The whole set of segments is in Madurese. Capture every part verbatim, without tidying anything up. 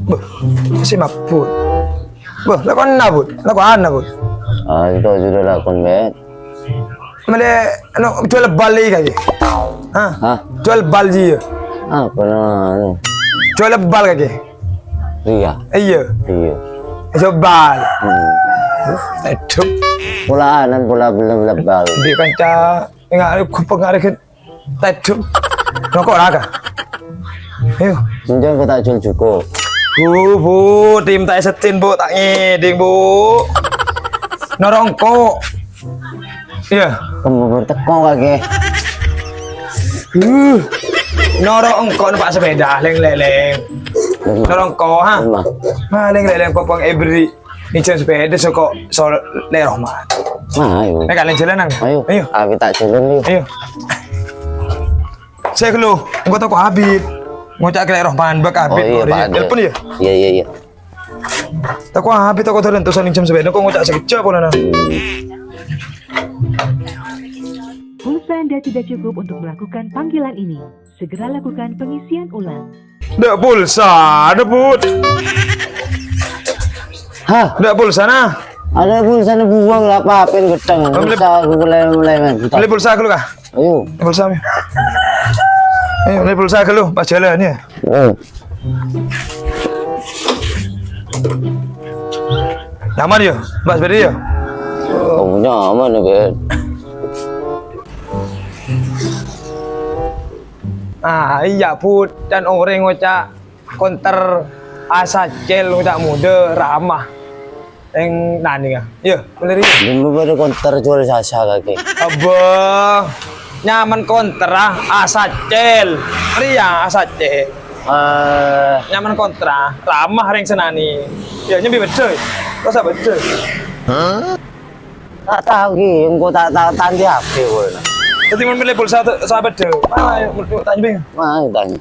Bâh, si mabuk. Bâh, lakona, Bud? Lakona, Bud? Ah, itu sudah lakon, Bet. Mele, anu, jual bal lagi kake? Hah? Hah? Jual bal ji ya? Apa namanya? Jual bal kake? Iya. Iya. Iya. Jual bal. Hmm. Aduh. Pulaanan pula belum lebal. Di kanca, enggak, aku pengaruh kan. Tadhung. Nokok raga. Ayo. Enjang kok tak jual juko. Bu, bu, tim tak esetin, Bu, tak ngeding, Bu. Norongko. Iya. Kamu berteko kake. Uh. Norongko numpak sepeda, leng-leleng. Norongko, ha? Emang. Ma, leng-leleng popong ebri. Minjem sepeda soko Soleh Rohman. Nah, ayo. Nek kalian jalanan. Ayo. Ayo. Ah, kita jalan yuk. Ayo. Saya dulu, engko toko Habib. Ngocak ke Rohman, bak Habib. Oh, iya, kok Pak, telepon ya? Iya, iya, iya. Toko Habib, toko Toren, terus minjem sepeda, kok ngocak sekejap, pula, nah. Pulsa Anda tidak cukup untuk melakukan panggilan ini. Segera lakukan pengisian ulang. Ndak pulsa, ada, Bud. Hah? Ndak pulsa, nah. Ada pulsa, ada buang lah, apa-apa yang gedang. Beli pulsa, aku mulai, mulai, mulai. Beli pulsa dulu, kah? Ayo. Pulsa, ayo. Ayo, beli pulsa dulu, pas jalan, ya. Ayo. Nyaman, ya? Mbak, sepeda, ya? Oh, nyaman, ya, Bet. Ah, iya, Bud. Dan oreng ngoca' konter asacel ngoca' muda ramah. Yang nani ya? Iya, bener iya. Dulu pada konter jual sasa kaki. Abah, nyaman konter ah, asacel. Iya, asacel. Eh, nyaman konter ah, ramah reng senani. Ya, nyambi bedo. Masa bedo? Hah? Tak tahu ki, engko tak, tak tandi H P kowe. Dadi mon milih pulsa tu, sahabat dhewe. Mana ya, tanya bing. Mana tanya?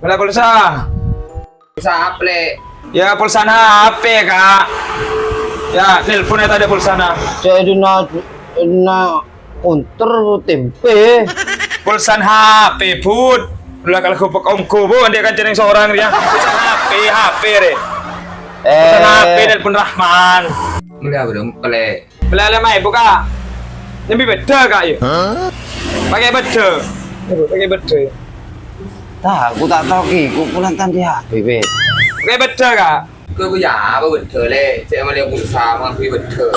Milih pulsa. Pulsa apa, Le? Ya, pulsa H P, Kak. Ya, nelpon ya tadi pulsa, nah. Saya di na, na, Konter tempe. Pulsa H P, Bud. Lah kalau gubuk ongko, Bu, dia kan jeneng seorang dia. Pulsa H P, H P re. Pulsa H P Eh. Nelpon Rahman. Beli apa dong? Pele. Beli lima ribu, Kak. Nyambi beda, Kak, ya? Hah? Pakai beda. Ibu, pakai beda, ya? Tah, aku tak tahu ki, ku pulang tandi H P, Be. Pakai beda, Kak. Kowe ya apa beda, Le? Cek mele pulsa, mangkui beda.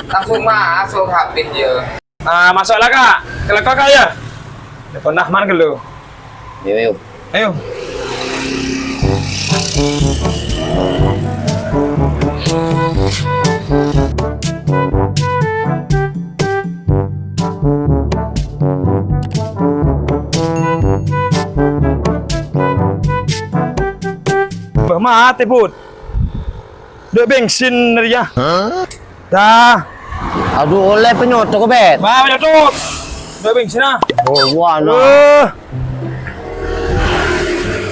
Langsung masuk H P ya. Ah, masuk lah, Kak. Keleko, Kak, ya? Telepon Rahman dulu. Ayo, ayo. Ayo. Bah, mate, Bud. Dek bensin ya. Dah. Aduh, oleh penyotok, Bet. Wah, penyotok. Dek bensin ah. Oh, wah, no. Eh.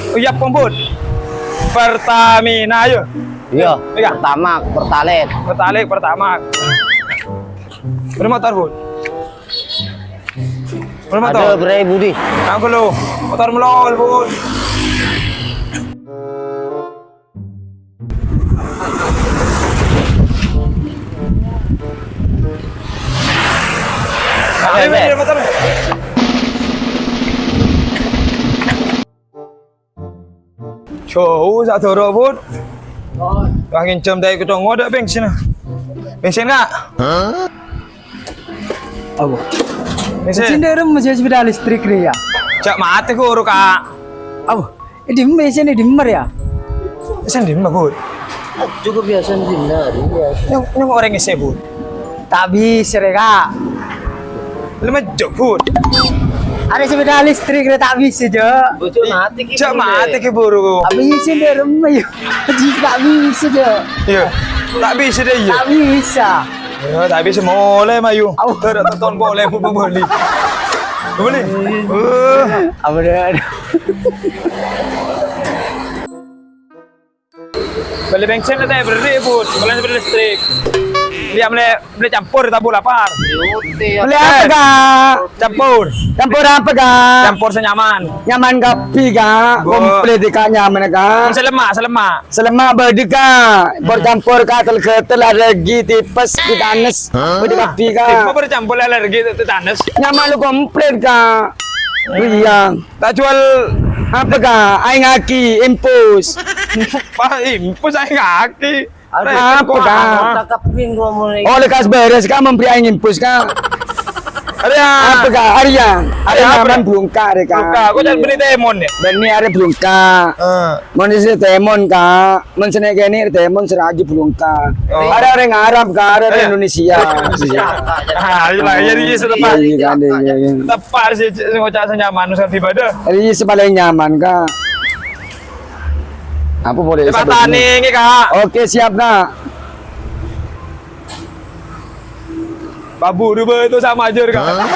Oh, iya, pom, Bud. Pertamina, ayo. Iya, iya. Pertamax, Pertalite. Pertalite, Pertamax. Ada motor, Bud. Ada motor. Ada, Bray Budi. Aku lo. Motor melol, Bud. Ayo, ayo, ayo, motor. Jauh sak doro, Bud. Wah, nginjem dari Ketongo ada bensin. Bensin, Kak? Apa? Bensin. Bensin dari masih sepeda listrik nih ya. Cak mati guru, Kak. Apa? Ini di mesin ini di mer ya. Bensin di mer, Bud. Cukup biasa di mer, iya. Yang, yang orang ngisi, Bud. Tak bisa deh, Kak. Lu mejuk, Bud. Ada sepeda listrik deh, tak bisa, Jo. Bocor mati ki. Cak mati ki buru. Tak bisa deh, rem, ayo. Tak bisa, Jo. Iya. Tak bisa deh, iya. Tak bisa. Ya, tak bisa mulai, Mayu. Au. Terus tonton boleh, Bu, Bu, boleh. Boleh. Eh. Apa dia? Bâli bensin ta' èberri', Bud. Bâli bâli listrik. Iyâ, mellè, mellè campur, tabu' lapar. Mellè apa, Kak? Campur. Campur apa, Kak? Campur sè nyaman. Nyaman kabbhi, Kak. Komplit, Kak, nyaman, Kak. Sè lemma', sè lemma'. Sè lemma' bâdâ, Kak. Campur-campur, Kak, tel-ghâtel, arègi, tipes, titanes. Bâdâ kabbhi, Kak. Apa bâdâ campur alergi titanes? Nyaman lu komplit, Kak. Iyâ. Ta' juwâl apa, Kak? Aèng aki, infus. Wah, infus aèng aki. Apa, Kak? Oleh kas beres, Kak, memberi aèng infus, Kak. Arèya. Apa, Kak? Arèya. Arèya apa, nyaman Kak? Bungka, arèya, Kak. Bungka, kok jangan beli temon ya? Bânnè arèya bungka. Mon sè temon, Kak. Mon sè nèkènè temon sè rajâ bungka. Arèya orèng Arab, Kak, arèya orèng Indonesia. Ah, iyâ lah, jadi sè tepat. Iyâ, Kak, iyâ, iyâ. Tepat sih, sè ngoca' sè nyaman, sè ibadah. Iyâ, sè palèng nyaman, Kak. Apa boleh? Coba tani ini, Kak. Oke, siap, Kak. Pak Buru itu sama aja, Kak.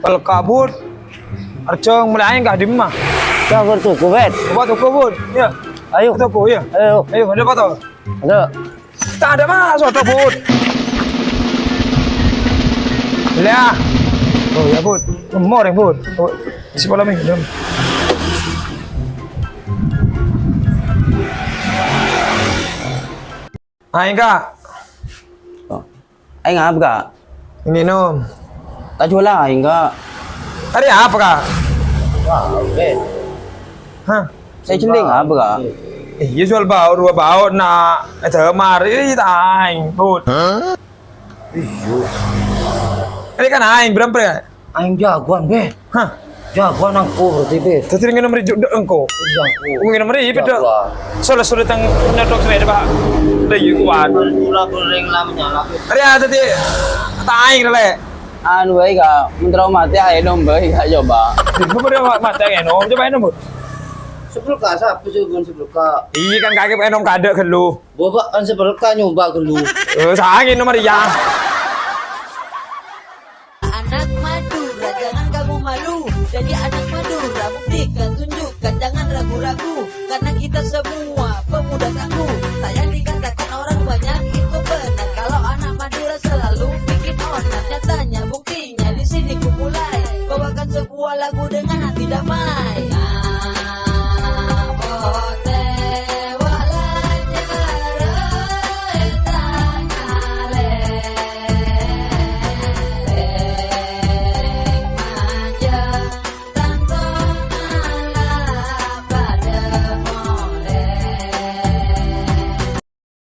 Pel kabut. Arjo mulai enggak di rumah. Coba tuku, Bet. Coba tuku, Bud. Ya. Ayo. Tuku, ya. Ayo. Ayo, ada apa tuh? Ada. Tak ada mas, ada, Bud. Ya. Oh, ya, Bud. More, Bud. Oh, si pola mi. Ayo, Kak. Oh. Ayo, ngapa, Kak? Minum. Tak jual ayo, Kak. Hari apa, Kak? Wah, oke. Hah? Saya cending apa, Kak? Eh, iya jual bau, dua bau, nak. Ada mari, tak aing, Bud. Hah? Iya. Ini kan aing, beremper ya? Aing jagoan, Be. Hah? Jagoan angku berarti, Be. Tadi ngenom ri judek engko. Iya, angku. Ngenom ri, Be, Dok. Jagoan. Soalnya sulit tang nyodok sepeda, Pak. Lah, iya, kuat. Gula goreng lah menyala, Be. Ri, ah, tadi taing, Le. Anu, bae, Kak. Mentera mati, ayo nom, bae, Kak, coba. Ibu pada ma-, mati, ayo nom. Coba, ayo nom, Bu. Sebelka, siapa sih, Bun, sebelka? Iya, kan, kakek, ayo nom, kadek, gelu. Bapak kan sebelka nyoba gelu. Eh, sange nom, Ri, ya. Anak Madura, jangan kamu malu. Jadi anak Madura, buktikan, tunjukkan, jangan ragu-ragu. Karena kita semua pemuda tangguh. Tak yang dikatakan orang banyak itu benar. Kalau anak Madura selalu bikin onar, nyatanya buktinya di sini ku mulai bawakan sebuah lagu dengan hati damai.